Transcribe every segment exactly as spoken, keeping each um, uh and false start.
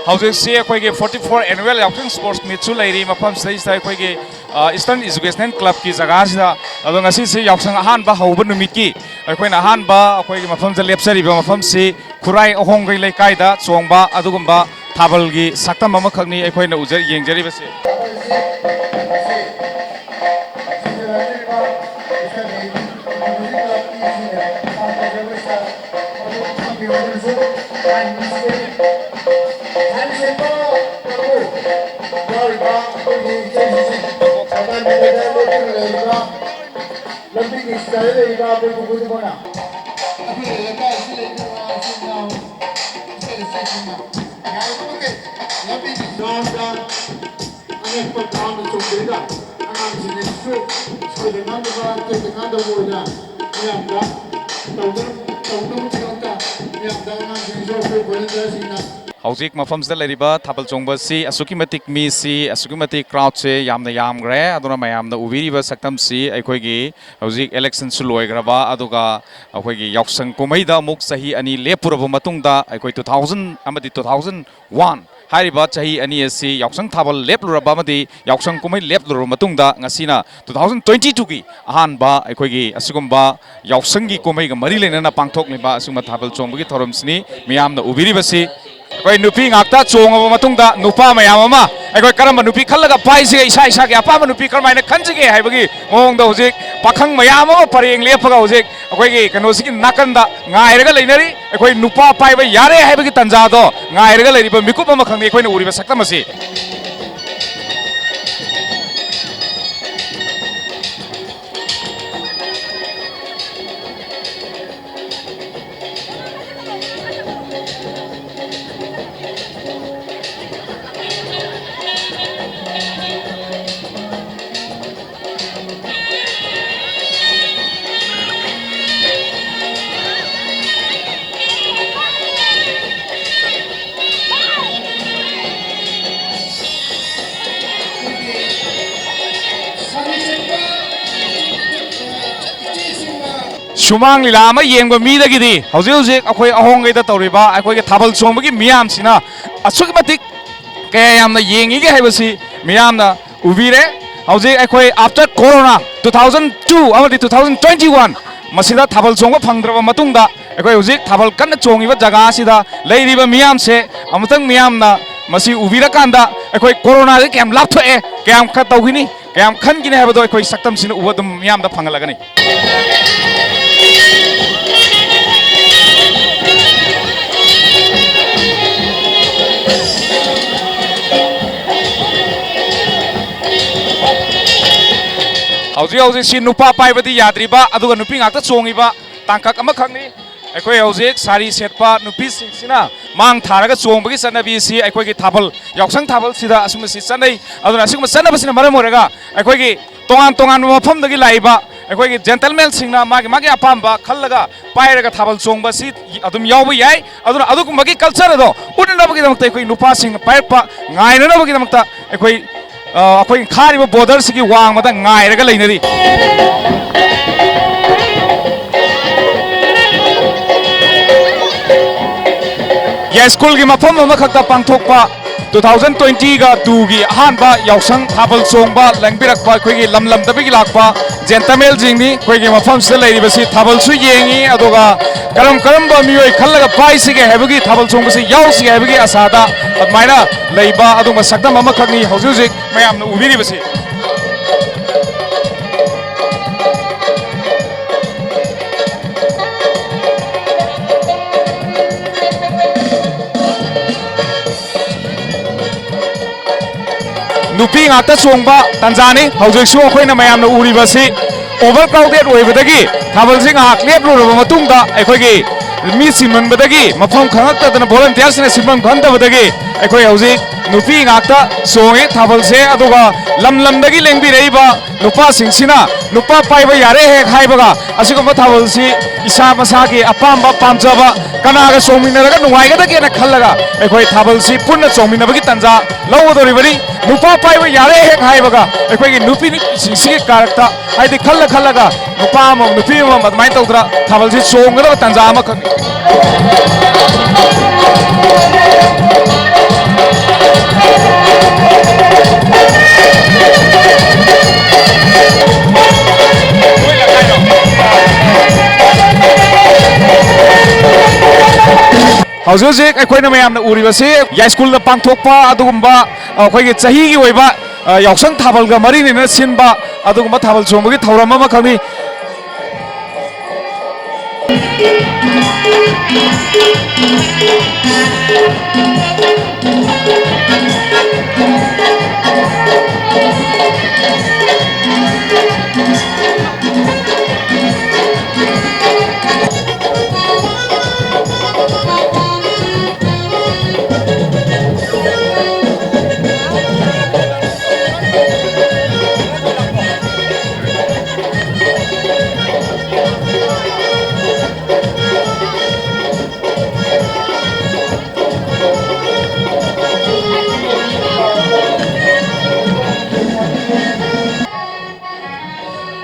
ꯍꯧꯖꯤꯛꯁꯤ ꯑꯩꯈꯣꯏꯒꯤ forty four annual Yaoshang Sports Meet ꯁꯨ ꯂꯩꯔꯤ ꯃꯐꯝꯁꯤꯗꯩꯁꯤꯗ ꯑꯩꯈꯣꯏꯒꯤ, ꯑ, Eastern Educational Club ꯀꯤ ꯖꯒꯥꯁꯤꯗ꯫ ꯑꯗꯣ ꯉꯁꯤꯁꯤ ꯌꯥꯎꯁꯪ ꯑꯍꯥꯟꯕ ꯍꯧꯕ ꯅꯨꯃꯤꯠꯀꯤ ꯑꯩꯈꯣꯏꯅ ꯑꯍꯥꯟꯕ ꯑꯩꯈꯣꯏꯒꯤ ꯃꯐꯝꯁꯤꯗ ꯂꯦꯞꯆꯔꯤꯕ ꯃꯐꯝꯁꯤ ꯈꯨꯔꯥꯏ ꯑꯍꯣꯡꯒꯩ ꯂꯩꯀꯥꯏꯗ ꯆꯣꯡꯕ ꯑꯗꯨꯒꯨꯝꯕ ꯊꯥꯕꯜꯒꯤ ꯁꯛꯇꯝ ꯑꯃꯈꯛꯅꯤ ꯑꯩꯈꯣꯏꯅ ꯎꯖ-, ꯌꯦꯡꯖꯔꯤꯕꯁꯦ꯫ ꯂꯝꯕꯤꯒꯤ ꯁꯤꯗ ꯂꯩꯔꯤꯕ ꯑꯩꯈꯣꯏ ꯄꯨꯄꯨ ꯏꯕꯨꯡꯉꯣꯅ ꯑꯩꯈꯣꯏꯒꯤ ꯂꯩꯀꯥꯏ ꯑꯁꯤꯗ ꯂꯩꯔꯤꯕ ꯏꯆꯤꯜ ꯏꯅꯥꯎ, ꯏꯆꯦ ꯏꯆꯦꯁꯤꯡꯅ ꯌꯥꯔꯤꯕꯃꯈꯩ ꯂꯝꯕꯤꯒꯤ ꯒ꯭ꯔꯥꯎꯟꯗ ꯑꯅꯛꯄ ꯒ꯭ꯔꯥꯎꯟꯗ ꯆꯣꯡꯗꯕꯤꯗ ꯑꯉꯥꯡꯁꯤꯡ ꯑꯁꯤꯁꯨ ꯁꯣꯏꯗꯅꯕ, ꯇꯦꯛꯇꯅꯗꯕ ꯑꯣꯏꯅ ꯃꯌꯥꯝꯗ ꯇꯧꯗ-, ꯇꯧꯅꯕꯒꯤꯗꯃꯛꯇ ꯃꯌꯥꯝꯗ ꯑꯉꯥꯡꯁꯤꯡꯁꯨ ꯑꯩꯈꯣꯏ ꯚꯣꯂꯨꯟꯇꯤꯌꯔꯁꯤꯡꯅ ꯍꯧꯖꯤꯛ ꯃꯐꯝꯁꯤꯗ ꯂꯩꯔꯤꯕ ꯊꯥꯕꯜ ꯆꯣꯡꯕꯁꯤ ꯑꯁꯨꯛꯀꯤ ꯃꯇꯤꯛ ꯃꯤꯁꯤ, ꯑꯁꯨꯛꯀꯤ ꯃꯇꯤꯛ ꯀ꯭ꯔꯥꯎꯗꯁꯦ ꯌꯥꯝꯅ ꯌꯥꯝꯈ꯭ꯔꯦ꯫ ꯑꯗꯨꯅ ꯃꯌꯥꯝꯅ ꯎꯕꯤꯔꯤꯕ ꯁꯛꯇꯝꯁꯤ ꯑꯩꯈꯣꯏꯒꯤ ꯍꯧꯖꯤꯛ ꯏꯂꯦꯛꯁꯟꯁꯨ ꯂꯣꯏꯈ꯭ꯔꯕ, ꯑꯗꯨꯒ ꯑꯩꯈꯣꯏꯒꯤ ꯌꯥꯎꯁꯪ ꯀꯨꯝꯍꯩꯗ ꯑꯃꯨꯛ ꯆꯍꯤ ꯑꯅꯤ ꯂꯦꯞꯄꯨꯔꯕ ꯃꯇꯨꯡꯗ, ꯑꯩꯈꯣꯏ two thousand ꯑꯃꯗꯤ two thousand one ꯍꯥꯏꯔꯤꯕ ꯆꯍꯤ ꯑꯅꯤ ꯑꯁꯤ ꯌꯥꯎꯁꯪ ꯊꯥꯕꯜ ꯂꯦꯞꯂꯨꯔꯕ ꯑꯃꯗꯤ ꯌꯥꯎꯁꯪ ꯀꯨꯝꯍꯩ ꯂꯦꯞꯂꯨꯔꯕ ꯃꯇꯨꯡꯗ, ꯉꯁꯤꯅ two thousand twenty twoꯒꯤ ꯑꯍꯥꯟꯕ ꯑꯩꯈꯣꯏꯒꯤ ꯑꯁꯤꯒꯨꯝꯕ ꯌꯥꯎꯁꯪꯒꯤ ꯀꯨꯝꯍꯩꯒ ꯃꯔꯤ ꯂꯩꯅꯅ ꯄꯥꯡꯊꯣꯛꯂꯤꯕ ꯑꯁꯤꯒꯨꯝꯕ ꯊꯥꯕꯜ ꯆꯣꯡꯕꯒꯤ ꯊꯧꯔꯝꯁꯤꯅꯤ꯫ ꯃꯤꯌꯥꯝꯅ ꯎꯕꯤꯔꯤꯕꯁꯤ ꯑꯩꯈꯣꯏ ꯅꯨꯄꯤ ꯉꯥꯛꯇ ꯆꯣꯡꯉꯕ ꯃꯇꯨꯡꯗ ꯅꯨꯄꯥ ꯃꯌꯥꯝ ꯑꯃ ꯑꯩꯈꯣꯏ ꯀꯔꯝꯕ ꯅꯨꯄꯤ ꯈꯜꯂꯒ ꯄꯥꯏꯁꯤꯒꯦ, ꯏꯁꯥ ꯏꯁꯥꯒꯤ ꯑꯄꯥꯝꯕ ꯅꯨꯄꯤ ꯀꯔꯝꯍꯥꯏꯅ ꯈꯟꯁꯤꯒꯦ ꯍꯥꯏꯕꯒꯤ ꯃꯑꯣꯡꯗ ꯍꯧꯖꯤꯛ ꯄꯥꯈꯪ ꯃꯌꯥꯝ ꯑꯃ ꯄꯔꯦꯡ ꯂꯦꯞꯄꯒ ꯍꯧꯖꯤꯛ ꯑꯩꯈꯣꯏꯒꯤ ꯀꯩꯅꯣꯁꯤꯒꯤ ꯅꯥꯀꯟꯗ ꯉꯥꯏꯔꯒ ꯂꯩꯅꯔꯤ꯫ ꯑꯩꯈꯣꯏ ꯅꯨꯄꯥ ꯄꯥꯏꯕ ꯌꯥꯔꯦ ꯍꯥꯏꯕꯒꯤ ꯇꯥꯟꯖꯥꯗꯣ ꯉꯥꯏꯔꯒ ꯂꯩꯔꯤꯕ ꯃꯤꯀꯨꯞ ꯑꯃꯈꯛꯅꯤ ꯑꯩꯈꯣꯏꯅ ꯎꯔꯤꯕ ꯁꯛꯇꯝ ꯑꯁꯤ꯫ ꯁꯨꯃꯥꯡ ꯂꯤꯂꯥ ꯑꯃ ꯌꯦꯡꯕ ꯃꯤꯗꯒꯤꯗꯤ ꯍꯧꯖꯤꯛ ꯍꯧꯖꯤꯛ ꯑꯩꯈꯣꯏ ꯑꯍꯣꯡꯒꯩꯗ ꯇꯧꯔꯤꯕ ꯑꯩꯈꯣꯏꯒꯤ ꯊꯥꯕꯜ ꯆꯣꯡꯕꯒꯤ ꯃꯤꯌꯥꯝꯁꯤꯅ ꯑꯁꯨꯛꯀꯤ ꯃꯇꯤꯛ ꯀꯌꯥ ꯌꯥꯝꯅ ꯌꯦꯡꯉꯤꯒꯦ ꯍꯥꯏꯕꯁꯤ ꯃꯤꯌꯥꯝꯅ ꯎꯕꯤꯔꯦ꯫ ꯍꯧꯖꯤꯛ ꯑꯩꯈꯣꯏ after corona two thousand two ꯑꯃꯗꯤ two thousand twenty one ꯃꯁꯤꯗ ꯊꯥꯕꯜ ꯆꯣꯡꯕ ꯐꯪꯗ꯭ꯔꯕ ꯃꯇꯨꯡꯗ, ꯑꯩꯈꯣꯏ ꯍꯧꯖꯤꯛ ꯊꯥꯕꯜ ꯀꯟꯅ ꯆꯣꯡꯉꯤꯕ ꯖꯒꯥ ꯑꯁꯤꯗ ꯂꯩꯔꯤꯕ ꯃꯤꯌꯥꯝꯁꯦ ꯑꯃꯨꯛꯇꯪ ꯃꯤꯌꯥꯝꯅ ꯃꯁꯤ ꯎꯕꯤꯔꯀꯥꯟꯗ, ꯑꯩꯈꯣꯏ ꯀꯣꯔꯣꯅꯥꯗꯒꯤ ꯀꯌꯥꯝ ꯂꯥꯞꯊꯣꯛꯑꯦ, ꯀꯌꯥꯝ ꯈꯔ ꯇꯧꯈꯤꯅꯤ, ꯀꯌꯥꯝ ꯈꯟꯈꯤꯅꯤ ꯍꯥꯏꯕꯗꯣ ꯑꯩꯈꯣꯏ ꯁꯛꯇꯝꯁꯤꯅ ꯎꯕ ꯑꯗꯨꯝ ꯃꯤꯌꯥꯝꯗ ꯐꯪꯍꯜꯂꯒꯅꯤ꯫ ꯍꯧꯖꯤꯛ ꯍꯧꯖꯤꯛꯁꯤ ꯅꯨꯄꯥ ꯄꯥꯏꯕꯗꯤ ꯌꯥꯗ꯭ꯔꯤꯕ, ꯑꯗꯨꯒ ꯅꯨꯄꯤ ꯉꯥꯛꯇ ꯆꯣꯡꯉꯤꯕ ꯇꯥꯡꯀꯛ ꯑꯃꯈꯛꯅꯤ꯫ ꯑꯩꯈꯣꯏ ꯍꯧꯖꯤꯛ ꯁꯥꯔꯤ ꯁꯦꯠꯄ ꯅꯨꯄꯤꯁꯤꯡꯁꯤꯅ ꯃꯥꯡ ꯊꯥꯔꯒ ꯆꯣꯡꯕꯒꯤ ꯆꯠꯅꯕꯤ ꯑꯁꯤ ꯑꯩꯈꯣꯏꯒꯤ ꯊꯥꯕꯜ, ꯌꯥꯎꯁꯪ ꯊꯥꯕꯜꯁꯤꯗ ꯑꯁꯨꯝꯕꯁꯤ ꯆꯠꯅꯩ꯫ ꯑꯗꯨꯅ ꯑꯁꯤꯒꯨꯝꯕ ꯆꯠꯅꯕꯁꯤꯅ ꯃꯔꯝ ꯑꯣꯏꯔꯒ ꯑꯩꯈꯣꯏꯒꯤ ꯇꯣꯉꯥꯟ ꯇꯣꯉꯥꯟꯕ ꯃꯐꯝꯗꯒꯤ ꯂꯥꯛꯏꯕ ꯑꯩꯈꯣꯏꯒꯤ ꯖꯦꯟꯇꯜꯃꯦꯟꯁꯤꯡꯅ ꯃꯥꯒꯤ ꯃꯥꯒꯤ ꯑꯄꯥꯝꯕ ꯈꯜꯂꯒ ꯄꯥꯏꯔꯒ ꯊꯥꯕꯜ ꯆꯣꯡꯕ ꯑꯁꯤ ꯑꯗꯨꯝ ꯌꯥꯎꯕ ꯌꯥꯏ꯫ ꯑꯗꯨꯅ ꯑꯗꯨꯒꯨꯝꯕꯒꯤ ꯀꯜꯆꯔ ꯑꯗꯣ ꯎꯠꯅꯅꯕꯒꯤꯗꯃꯛꯇ ꯑꯩꯈꯣꯏ ꯅꯨꯄꯥꯁꯤꯡꯅ ꯄꯥꯏꯔꯛꯄ ꯉꯥꯏꯅꯅꯕꯒꯤꯗꯃꯛꯇ ꯑꯩꯈꯣꯏ, ꯑ, ꯑꯩꯈꯣꯏ ꯈꯥꯔꯤꯕ ꯕꯣꯔꯗꯔꯁꯤꯒꯤ ꯋꯥꯡꯃꯗ ꯉꯥꯏꯔꯒ ꯂꯩꯅꯔꯤ꯫ ꯌꯥꯏꯁ꯭ꯀꯨꯜꯒꯤ ꯃꯐꯝ ꯑꯃꯈꯛꯇ ꯄꯥꯡꯊꯣꯛꯄ two thousand twenty ꯒ two ꯒꯤ ꯑꯍꯥꯟꯕ ꯌꯥꯎꯁꯪ ꯊꯥꯕꯜ ꯆꯣꯡꯕ ꯂꯦꯡꯕꯤꯔꯛꯄ ꯑꯩꯈꯣꯏꯒꯤ ꯂꯝ ꯂꯝꯗꯒꯤ ꯂꯥꯛꯄ ꯖꯦꯟꯇꯜꯃꯦꯟꯁꯤꯡꯅꯤ꯫ ꯑꯩꯈꯣꯏꯒꯤ ꯃꯐꯝꯁꯤꯗ ꯂꯩꯔꯤꯕꯁꯤ ꯊꯥꯕꯜꯁꯨ ꯌꯦꯡꯉꯤ, ꯑꯗꯨꯒ ꯀꯔꯝ ꯀꯔꯝꯕ ꯃꯤꯑꯣꯏ ꯈꯜꯂꯒ ꯄꯥꯏꯁꯤꯒꯦ ꯍꯥꯏꯕꯒꯤ, ꯊꯥꯕꯜ ꯆꯣꯡꯕꯁꯤ ꯌꯥꯎꯁꯤꯒꯦ ꯍꯥꯏꯕꯒꯤ ꯑꯁꯥꯗ ꯑꯗꯨꯃꯥꯏꯅ ꯂꯩꯕ ꯑꯗꯨꯒꯨꯝꯕ ꯁꯛꯇꯝ ꯑꯃꯈꯛꯅꯤ ꯍꯧꯖꯤꯛ ꯍꯧꯖꯤꯛ ꯃꯌꯥꯝꯅ ꯎꯕꯤꯔꯤꯕꯁꯤ꯫ ꯅꯨꯄꯤ ꯉꯥꯛꯇ ꯆꯣꯡꯕ ꯇꯥꯟꯖꯥꯅꯤ꯫ ꯍꯧꯖꯤꯛꯁꯨ ꯑꯩꯈꯣꯏꯅ ꯃꯌꯥꯝꯅ ꯎꯔꯤꯕꯁꯤ ꯑꯣꯚꯔ ꯀ꯭ꯔꯥꯎꯗꯦꯠ ꯑꯣꯏꯕꯗꯒꯤ ꯊꯥꯕꯜꯁꯤ ꯉꯥꯏꯍꯥꯛ ꯂꯦꯞꯂꯨꯔꯕ ꯃꯇꯨꯡꯗ, ꯑꯩꯈꯣꯏꯒꯤ ꯃꯤ ꯆꯤꯟꯃꯟꯕꯗꯒꯤ, ꯃꯐꯝ ꯈꯪꯉꯛꯇꯗꯅ ꯚꯣꯂꯟꯇꯤꯌꯔꯁꯤꯡꯅ ꯁꯤꯟꯐꯝ ꯈꯪꯗꯕꯗꯒꯤ, ꯑꯩꯈꯣꯏ ꯍꯧꯖꯤꯛ ꯅꯨꯄꯤ ꯉꯥꯛꯇ ꯆꯣꯡꯉꯤ ꯊꯥꯕꯜꯁꯦ꯫ ꯑꯗꯨꯒ ꯂꯝ ꯂꯝꯗꯒꯤ ꯂꯦꯡꯕꯤꯔꯛꯏꯕ ꯅꯨꯄꯥꯁꯤꯡꯁꯤꯅ ꯅꯨꯄꯥ ꯄꯥꯏꯕ ꯌꯥꯔꯦ ꯍꯦꯛ ꯍꯥꯏꯕꯒ, ꯑꯁꯤꯒꯨꯝꯕ ꯊꯥꯕꯜꯁꯤ ꯏꯁꯥ ꯃꯁꯥꯒꯤ ꯑꯄꯥꯝꯕ ꯄꯥꯝꯖꯕ ꯀꯅꯥꯒ ꯆꯣꯡꯃꯤꯟꯅꯔꯒ ꯅꯨꯡꯉꯥꯏꯒꯗꯒꯦꯅ ꯈꯜꯂꯒ ꯑꯩꯈꯣꯏ ꯊꯥꯕꯜꯁꯤ ꯄꯨꯟꯅ ꯆꯣꯡꯃꯤꯟꯅꯕꯒꯤ ꯇꯥꯟꯖꯥ ꯂꯧꯒꯗꯧꯔꯤꯕꯅꯤ꯫ ꯅꯨꯄꯥ ꯄꯥꯏꯕ ꯌꯥꯔꯦ ꯍꯦꯛ ꯍꯥꯏꯕꯒ ꯑꯩꯈꯣꯏꯒꯤ ꯅꯨꯄꯤꯁꯤꯡꯁꯤꯒꯤ ꯀꯥꯔꯛꯇ, ꯍꯥꯏꯗꯤ ꯈꯜꯂ ꯈꯜꯂꯒ ꯅꯨꯄꯥ ꯑꯃꯃꯝ ꯅꯨꯄꯤ ꯑꯃꯃꯝ ꯑꯗꯨꯃꯥꯏꯅ ꯇꯧꯗꯅ ꯊꯥꯕꯜꯁꯤ ꯆꯣꯡꯒꯗꯕ ꯇꯥꯟꯖꯥ ꯑꯃꯈꯛꯅꯤ꯫ ꯍꯧꯖꯤꯛ ꯍꯧꯖꯤꯛ ꯑꯩꯈꯣꯏꯅ ꯃꯌꯥꯝꯅ ꯎꯔꯤꯕꯁꯤ ꯌꯥꯏꯁ꯭ꯀꯨꯜꯗ ꯄꯥꯡꯊꯣꯛꯄ ꯑꯗꯨꯒꯨꯝꯕ, ꯑ, ꯑꯩꯈꯣꯏꯒꯤ ꯆꯍꯤꯒꯤ ꯑꯣꯏꯕ, ꯑ, ꯌꯥꯎꯁꯪ ꯊꯥꯕꯜꯒ ꯃꯔꯤ ꯂꯩꯅꯅ ꯁꯤꯟꯕ ꯑꯗꯨꯒꯨꯝꯕ ꯊꯥꯕꯜ ꯆꯣꯡꯕꯒꯤ ꯊꯧꯔꯝ ꯑꯃꯈꯛꯅꯤ꯫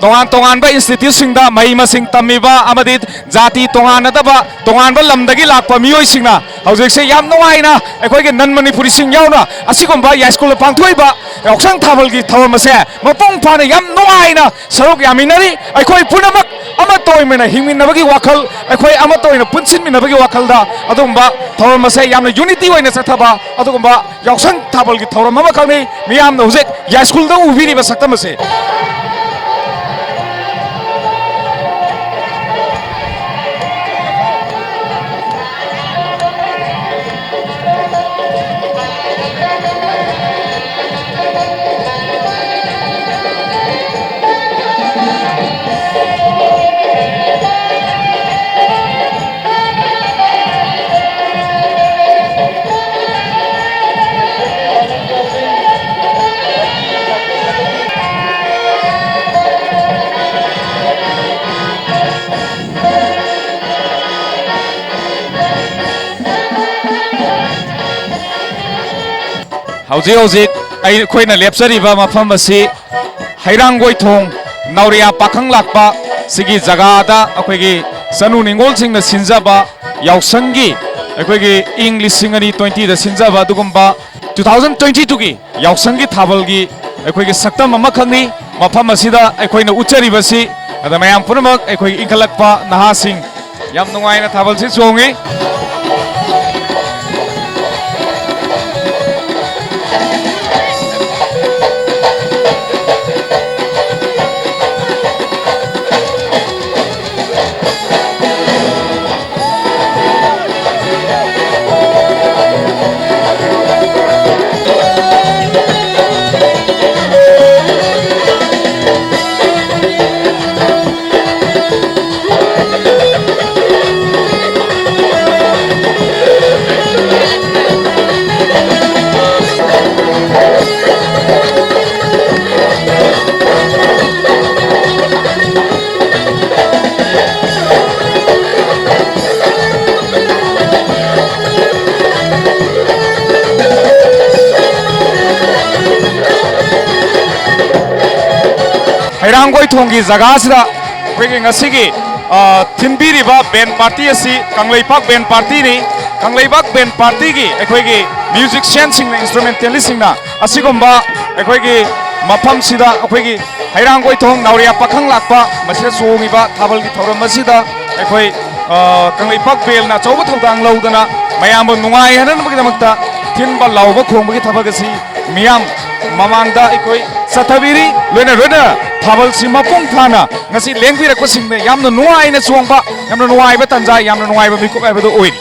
ꯇꯣꯉꯥꯟ ꯇꯣꯉꯥꯟꯕ ꯏꯟꯁꯇꯤꯇ꯭ꯌꯨꯠꯁꯤꯡꯗ ꯃꯍꯩ ꯃꯁꯤꯡ ꯇꯝꯃꯤꯕ ꯑꯃꯗꯤ ꯖꯥꯇꯤ ꯇꯣꯉꯥꯟꯅꯗꯕ ꯇꯣꯉꯥꯟꯕ ꯂꯝꯗꯒꯤ ꯂꯥꯛꯄ ꯃꯤꯑꯣꯏꯁꯤꯡꯅ ꯍꯧꯖꯤꯛꯁꯦ ꯌꯥꯝ ꯅꯨꯡꯉꯥꯏꯅ, ꯑꯩꯈꯣꯏꯒꯤ ꯅꯟ ꯃꯅꯤꯄꯨꯔꯤꯁꯤꯡ ꯌꯥꯎꯅ ꯑꯁꯤꯒꯨꯝꯕ ꯌꯥꯏꯁ꯭ꯀꯨꯜꯗ ꯄꯥꯡꯊꯣꯛꯏꯕ ꯌꯥꯎꯁꯪ ꯊꯥꯕꯜꯒꯤ ꯊꯧꯔꯝ ꯑꯁꯦ ꯃꯄꯨꯡ ꯐꯥꯅ ꯌꯥꯝ ꯅꯨꯡꯉꯥꯏꯅ ꯁꯔꯨꯛ ꯌꯥꯃꯤꯟꯅꯔꯤ꯫ ꯑꯩꯈꯣꯏ ꯄꯨꯝꯅꯃꯛ ꯑꯃꯠꯇ ꯑꯣꯏꯅ ꯍꯤꯡꯃꯤꯟꯅꯕꯒꯤ ꯋꯥꯈꯜ, ꯑꯩꯈꯣꯏ ꯑꯃꯠꯇ ꯑꯣꯏꯅ ꯄꯨꯟꯁꯤꯟꯃꯤꯟꯅꯕꯒꯤ ꯋꯥꯈꯜꯗ ꯑꯗꯨꯒꯨꯝꯕ ꯊꯧꯔꯝ ꯑꯁꯦ ꯌꯥꯝꯅ ꯌꯨꯅꯤꯇꯤ ꯑꯣꯏꯅ ꯆꯠꯊꯕ ꯑꯗꯨꯒꯨꯝꯕ ꯌꯥꯎꯁꯪ ꯊꯥꯕꯜꯒꯤ ꯊꯧꯔꯝ ꯑꯃꯈꯛꯅꯤ꯫ ꯃꯤꯌꯥꯝꯅ ꯍꯧꯖꯤꯛ ꯌꯥꯏꯁ꯭ꯀꯨꯜꯗ ꯎꯕꯤꯔꯤꯕ ꯁꯛꯇꯝ ꯑꯁꯦ꯫ ꯍꯧꯖꯤꯛ ꯍꯧꯖꯤꯛ ꯑꯩꯈꯣꯏꯅ ꯂꯦꯞꯆꯔꯤꯕ ꯃꯐꯝ ꯑꯁꯤ ꯍꯩꯔꯥꯡꯒꯣꯏꯊꯣꯡ ꯅꯥꯎꯔꯤꯌꯥ ꯄꯥꯈꯪ ꯂꯥꯛꯄ ꯁꯤꯒꯤ ꯖꯒꯥꯗ ꯑꯩꯈꯣꯏꯒꯤ ꯆꯅꯨ ꯅꯤꯉꯣꯜꯁꯤꯡꯅ ꯁꯤꯟꯖꯕ ꯌꯥꯎꯁꯪꯒꯤ, ꯑꯩꯈꯣꯏꯒꯤ ꯏꯪ ꯂꯤꯁꯤꯡ ꯑꯅꯤ ꯇ꯭ꯋꯦꯟꯇꯤꯗ ꯁꯤꯟꯖꯕ ꯑꯗꯨꯒꯨꯝꯕ ꯇꯨ ꯊꯥꯎꯖꯟ ꯇ꯭ꯋꯦꯟꯇꯤ ꯇꯨꯒꯤ ꯌꯥꯎꯁꯪꯒꯤ ꯊꯥꯕꯜꯒꯤ ꯑꯩꯈꯣꯏꯒꯤ ꯁꯛꯇꯝ ꯑꯃꯈꯛꯅꯤ꯫ ꯃꯐꯝ ꯑꯁꯤꯗ ꯑꯩꯈꯣꯏꯅ ꯎꯠꯆꯔꯤꯕꯁꯤ, ꯑꯗ ꯃꯌꯥꯝ ꯄꯨꯝꯅꯃꯛ ꯑꯩꯈꯣꯏꯒꯤ ꯏꯟꯈꯠꯂꯛꯄ ꯅꯍꯥꯁꯤꯡ ꯌꯥꯝ ꯅꯨꯡꯉꯥꯏꯅ ꯊꯥꯕꯜꯁꯤ ꯆꯣꯡꯉꯤ꯫ ꯍꯩꯔꯥꯡꯒꯣꯏꯊꯣꯡꯒꯤ ꯖꯒꯥꯁꯤꯗ ꯑꯩꯈꯣꯏꯒꯤ ꯉꯁꯤꯒꯤ, ꯑ, ꯊꯤꯟꯕꯤꯔꯤꯕ ꯕꯦꯟ ꯄꯥꯔꯇꯤ ꯑꯁꯤ ꯀꯪꯂꯩꯄꯥꯛ ꯕꯦꯟ ꯄꯥꯔꯇꯤꯅꯤ꯫ ꯀꯪꯂꯩꯄꯥꯛ ꯕꯦꯟ ꯄꯥꯔꯇꯤꯒꯤ ꯑꯩꯈꯣꯏꯒꯤ ꯃ꯭ꯌꯨꯖꯤꯛꯁꯤꯌꯥꯟꯁꯤꯡꯅ, ꯏꯟꯁꯇ꯭ꯔꯨꯃꯦꯟꯇꯦꯂꯤꯁꯁꯤꯡꯅ ꯑꯁꯤꯒꯨꯝꯕ ꯑꯩꯈꯣꯏꯒꯤ ꯃꯐꯝꯁꯤꯗ, ꯑꯩꯈꯣꯏꯒꯤ ꯍꯩꯔꯥꯡꯒꯣꯏꯊꯣꯡ ꯅꯥꯎꯔꯤꯌꯥ ꯄꯥꯈꯪ ꯂꯥꯛꯄ ꯃꯁꯤꯗ ꯆꯣꯡꯉꯤꯕ ꯊꯥꯕꯜꯒꯤ ꯊꯧꯔꯝ ꯑꯁꯤꯗ ꯑꯩꯈꯣꯏ, ꯑ, ꯀꯪꯂꯩꯄꯥꯛ ꯕꯦꯟꯅ ꯑꯆꯧꯕ ꯊꯧꯗꯥꯡ ꯂꯧꯗꯅ ꯃꯌꯥꯝꯕꯨ ꯅꯨꯡꯉꯥꯏꯍꯟꯅꯕꯒꯤꯗꯃꯛꯇ ꯊꯤꯟꯕ ꯂꯥꯎꯕ ꯈꯣꯡꯕꯒꯤ ꯊꯕꯛ ꯑꯁꯤ ꯃꯤꯌꯥꯝ ꯃꯃꯥꯡꯗ ꯑꯩꯈꯣꯏ ꯆꯠꯊꯕꯤꯔꯤ꯫ ꯂꯣꯏꯅ ꯂꯣꯏꯅ ꯊꯥꯕꯜꯁꯤ ꯃꯄꯨꯡ ꯐꯥꯅ ꯉꯁꯤ ꯂꯦꯡꯕꯤꯔꯛꯄꯁꯤꯡꯅ ꯌꯥꯝꯅ ꯅꯨꯡꯉꯥꯏꯅ ꯆꯣꯡꯕ, ꯌꯥꯝꯅ ꯅꯨꯡꯉꯥꯏꯕ ꯇꯥꯟꯖꯥ, ꯌꯥꯝꯅ ꯅꯨꯡꯉꯥꯏꯕ ꯃꯤꯀꯨꯞ ꯍꯥꯏꯕꯗꯨ ꯑꯣꯏꯔꯤ꯫